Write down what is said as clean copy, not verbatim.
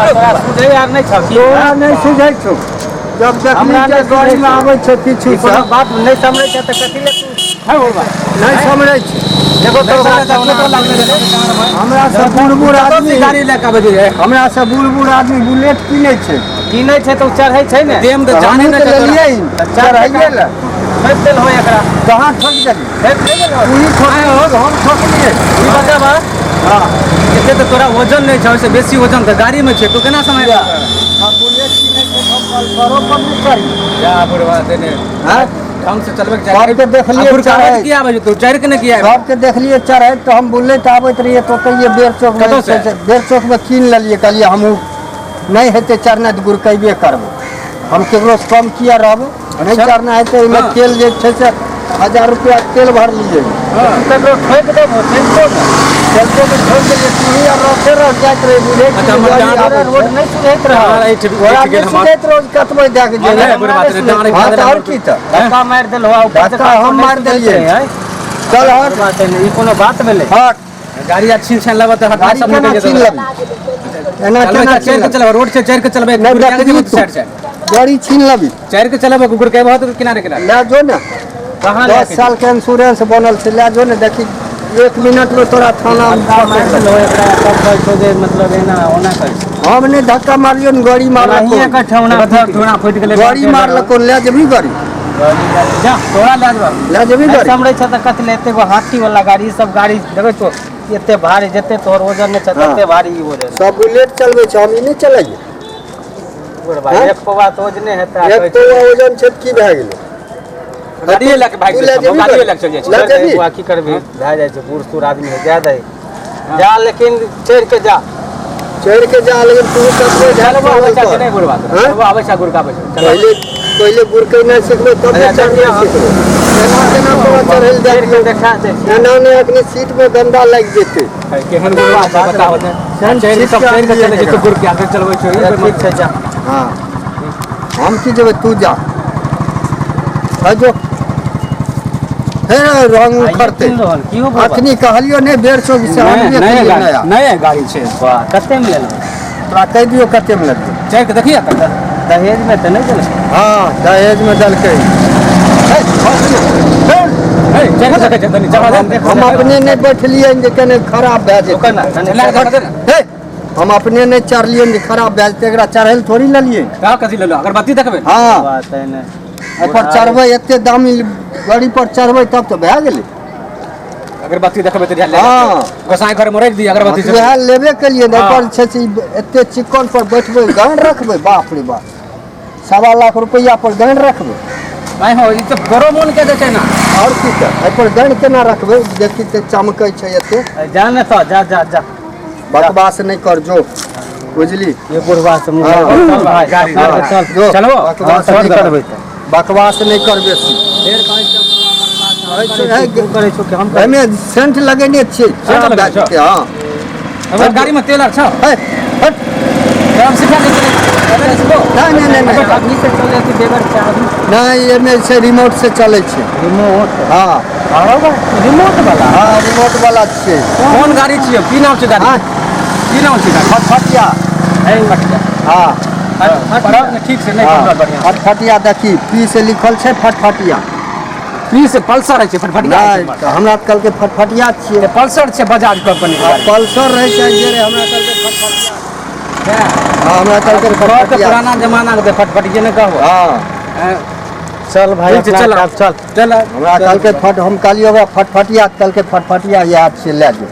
तोरा सुझै आर नहि छौ की? तोरा नहि सुझै छौ जब देखली हमरा जे नहि गाड़ीमे सुझै छौ। आबै छै पीछू ई से कोनो बात नहि समझै छै तऽ कथी ले तू है बुढ़बा नहि समझै छै देखो तो हमरा से बूढ़ बूढ़ आदमी गाड़ी लए कऽ आबै छै हमरा से बूढ़ बूढ़ आदमी बुलेट किनै छै किनै छै तऽ ओ चढ़ै छै ने देम तऽ तऽ जाने हमहूँ नहि तऽ छै तोरा। लेलियै चढ़ैये लए ठोकि देल हो एकरा कहाँ ठोकि देली ठोकि नहि देल हो तू ही ठोकली हम ठोकलियै ई बताबऽ हँ एते तऽ तोरा वजन नहि छौ ओहिसँ बेसी वजन तऽ गाड़ीमे छै तू केना समय हम बुलेट किनै छै तऽ हम पल्सरो पर नहि चढ़ी जा बुढ़वा देने हँ ढंग से चलबे के सबके देखलियै चढ़ैत। की आबै छै तू चढ़ि के नहि किया आबै? सबके देखलियै चढ़ैत तऽ हम बुलेट आबैत रहियै तऽ ओतहिए बेर चौकमे कतऽ से? बेर चौकमे कीन लेलियै कहलियै हमहूँ नहि हेतै चढ़नाइ तऽ गुड़कैबे करबै हम केकरोसँ कम किया रहबै नहि अच्छा। चढ़ना हेतै एहिमे हँ। तेल जे छै से 1000 रुपैआ तेल भरलियै ककरो ठोकि देबो चलितो ने चलते तऽ ठोकि देलियै तू आर रखे रह जाइत रहै बुझै अच्छा, छी हमर गाड़ी जान आबै रोड छै। नहि सुधैत रहल डाँड़ ऐठ तोरा ऐठ गेल नहि हमर सुझैत रोज कतबै दए के नहि, जेबै बुढ़वा तेरे डाँड़ ऐठ हँ गेल तऽ आओर हमर। की तऽ धक्का मारि देल हो ऊपर से धक्का हम मारि देलियै। चल हट बात है ई कोनो बात भेलै हट गाड़ी आ छीन छान लेबऽ तऽ हटना गाड़ी सब केना निकलि छीन जेतौ। लेबी एना चलबै केना तऽ छीन चढ़ि के लेबी चलबै रोड छै चढ़ि के चलबै नहि गुड़का के देखबी जेबो तू साइड साइड गाड़ी छीन लेबी चढ़ि के चलबै गुड़के बहुत किनारे किनारे लए जो ने कहाँ 10 साल के इंश्योरेंस बनल छै लए जो ने देखी एक मिनट में तोरा थाना में धक्का मारि पकड़ देल हो एकरा सब कहै छौ जे मतलब एना ओना कहै छै लेतौ। हम नहि धक्का मारलियो ने गाड़ी मारलको एनाहिए के ठेहुना फूटि ठेहुना फूटि गेलै गाड़ी मारलको लए जेबही गाड़ी जा तोरा लए जेबऽ लए जेबही नहि गाड़ी समझै छै तऽ कथी ले एते गो हाथी वाला गाड़ी ई सब गाड़ी देखै छौ एते भारी जते तोहर वजन नहि छै हाँ। तते भारी ई वजन सब बुलेट चलबै छै हम ई नहि चलैयै बुढ़बा हाँ? एक पौआ तऽ वजने हेतै आ एक कहै पौआ वजन छै तऽ की भए गेलै गाड़िए लए के भागि तू जाइ लए छै जेबही गाड़िए गाड़ी? लए के चलि जाइ छै लए छै, जेबही? बुआ की करबही भए जाइ छै बूढ़ सूढ़ आदमी है जा दही जा लेकिन चढ़ि के जा चढ़ि के जा लेकिन तू कतबो झाड़ चलबो आबै छै कि कर। नहि बुढ़वा हाँ? चलबो आबै छै गुड़काबै छै चलबो। पहिले पहिले गुड़केनाइ सिखबै तब ने अच्छा, चढ़नाइ सिखबै एना केना तोरा चढ़ै लए चढ़ि के दियौ देखा दै छी एना नहि अखनी सीट में गंदा लागि जेतै केहन गुड़वा छै बताबऽ ने चढ़ि सब चढ़ि के चलै छै तऽ गुड़ के आगे चलबै छै अच्छा, ठीक छै जा हँ हम की जेबै तू जा है जो हे रंग आइए उखड़तै कीन रहल की हो बुढ़बा? अखनी कहलियो नहि बेर सौ से आनबे नया केलियै गाड़ी नया नया गाड़ी छै वाह कते मे लेलहुँ तोरा कहि दियौ कते मे लेतै चढ़ि के देखिए तऽ दहेज मे तऽ नहि देलकै हँ दहेज मे देलकै हे, हे, हे चढ़ि के देखै छै तनी चढ़ा दे हम अपने नहि बैठलियै जे केने खराब भए जेतै ओकर ना कने लए के दे ने हे हम अपने नहि चढ़लियै जे खराब भए जेतै एकरा चढ़ै लए थोड़ी लेलियै का कथी लेलो अगरबत्ती देखबै हँ बात है ने एहिपर चढ़बै एते दामी गाड़ी पर चढ़बै तब तऽ भए गेलै अगरबत्ती देखबै तऽ ले हँ। गोसाई घर में राखि दी अगरबत्ती हँ, वएह लेबे केलियै ने हँ। एहिपर छै से ई एते चिक्कन पर बैठबै गानि रखबै बाप रे बाप 1.25 लाख रुपैआ पर गानि रखबै नहीं हो ई तऽ बड़ो मोन के दै छै ना आओर की तऽ एहिपर गानि केना रखबै देखी तऽ चमकै छै एते जा ने तऽ जा जा जा बकवास नहि कर जो बुझली ये बुढ़वा से मुँह हाँ। चल भाई गाड़ी, अपना हाँ, के चल जो चलबो? बकवास हाँ, नहि की कर करबै तऽ बकवास नहि कर बेसी फेर कहै छै कहै छै, हे, तू करै छौ कि हम करै एहिमे सेंट लगेने छियै सेंट लगेने छौ? हँ हमर गाड़ी में तेल आर छौ हे, हट। हम सिखा दे नहि नहि नहि नहि चाभी से चले कि बगैर चाभी से? नहि एहिमे छै रिमोट से चलै छै रिमोट हँ हाँ रिमोट वाला हँ रिमोट वाला छियै कोन गाड़ी छियै की नाम छै गाड़ी हँ की नाम छै गाड़ी फटफटिया है फटफटिया हँ पढ़ब ने ठीक से नहि हँ पढ़ल बढ़िआँ फटफटिया देखी पी से लिखल छै फटफटिया पी से पल्सर होइ छै फटफटिया होइ नहि छै तऽ हमरा तऽ कहलकै फटफटिया छियै हमर। पल्सर छै बजाज कंपनी के आ गाड़ी पल्सर रहै छै जे रहै हमरा कहलकै फटफटिया हँ हमरा कहलकै तोहर तऽ फटफटिया पुराना जमाना के फटफटिये ने कहबो हँ हैं? चल भाई ठीक छै, अपना चल काम चल चल हमरा कहलकै फट हम कहलियै ओकरा फटफटिया तऽ कहलकै फटफटिया इएह छियै लए जो